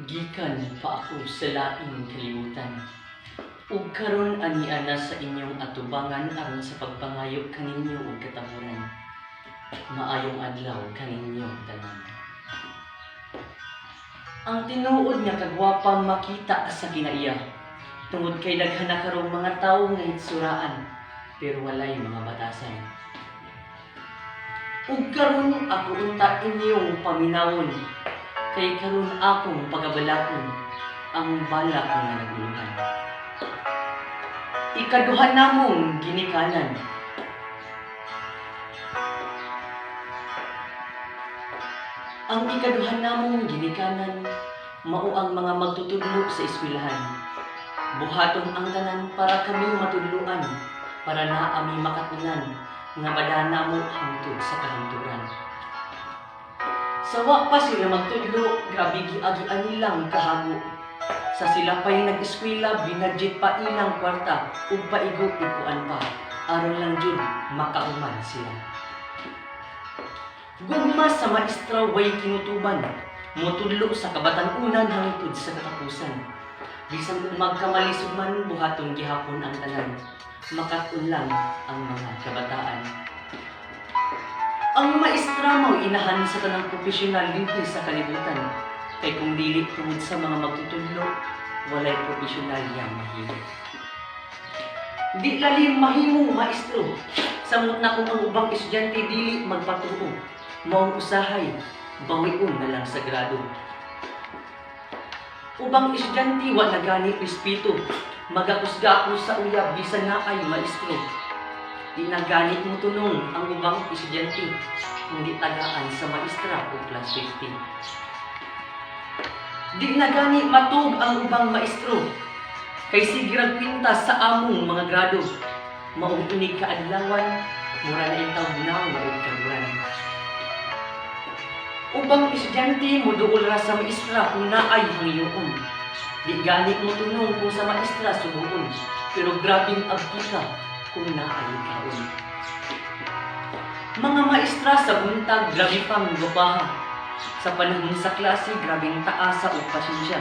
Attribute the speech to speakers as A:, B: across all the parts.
A: Gikan pa ako sa laing kalibutan. Ug karon ania na sa inyong atubangan aron sa pagpangayo kaninyo og katapuran. Maayong adlaw kaninyo tanan. Ang tinuod nga kagwapa makita sa kinaiya. Tungod kay daghan na karong mga tawo nga hitsuraan, pero walay mga batasan. Ug karon ako unta inyong paminawon, kay karon akong pagabalakon ang balak nga naguluhan. Ikaduha namong ginikanan. Ang ikaduha namong ginikanan mao ang mga magtutudlo sa eskwelahan. Buhaton ang tanan para kami matudloan, para naa mi makatunan nga madana mo hangtod sa kahangturan. Sa wa pa sila magtudlo, grabe giagian nilang kahago. Sa sila pa'y nag-eskwela, binadget pa ilang kwarta ug paigo ikuan pa, aron lang jud makahuman sila. Gugma sa maestra way kinutuban, motudlo sa kabatan-unan hangtod sa katapusan. Bisan kung magkamalisod man, buhaton gihapon ang tanan. Makat-on lang ang mga kabataan. Ang maestra mao inahan sa tanang profesional dinhi sa kalibutan. Kay kung dili tungod sa mga magtutudlo, walay profesional yang mahimo. Di lalim mahimong maestro. Samot na kung ang ubang estudyante dili magpatuo, maong usahay, bawion na lang sa grado. Ubang estudyante wa na gani respeto. Magakusga ako sa uyab bisan naay maestro. Di na gani mo tunong ang ubang estudyante kung di tagaan sa maestra og plus 50. Di na gani matug ang ubang maestro kay sige rag kwintas sa among mga grado. Maong inig kaadlawan, mura na intawg nawong og kaguran. Ubang estudyante moduol ra sa maestra kung naay hangyoon. Di gani mo tunong kung sa maestra subuon, pero grabing agtika kung naay kaon. Mga maestra sa buntag, grabe pang gwapaha. Sa panahon sa klase, grabing taasa ug pasensya.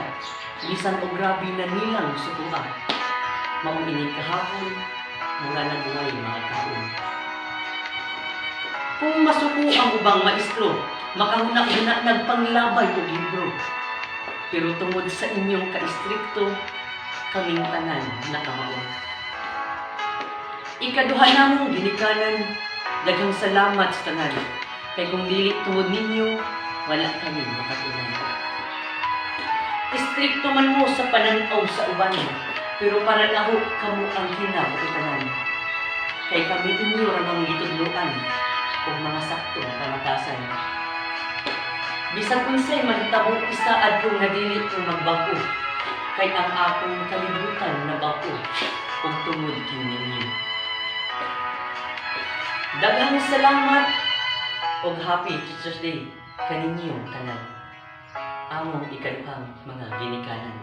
A: Bisan og grabe na nilang sukua. Maong inig kahapon, mura na buhay mga kaon. Kung masuko ang ubang maestro, makahuna-huna nagpanglabay og libro. Pero tungod sa inyong ka-istrikto, kaming tanan nakamao. Ikaduha namong ginikanan, daghang salamat sa tanan. Kay kung dili tungod ninyo, wala kami makatunan. Istrikto man mo sa pananaw sa uban, pero para naho kamo ang kinabuotanan. Kay kami inyo ramang gitudloan og mga saktong pamatasan. Bisan unsay mahitabo, isaad ko nga dili ko magbag-o, kay ang akong kalibutan nabag-o ug tungod kininyo. Daghang salamat og Happy Teachers Day kaninyong tanan. Among ikaduhang mga ginikanan.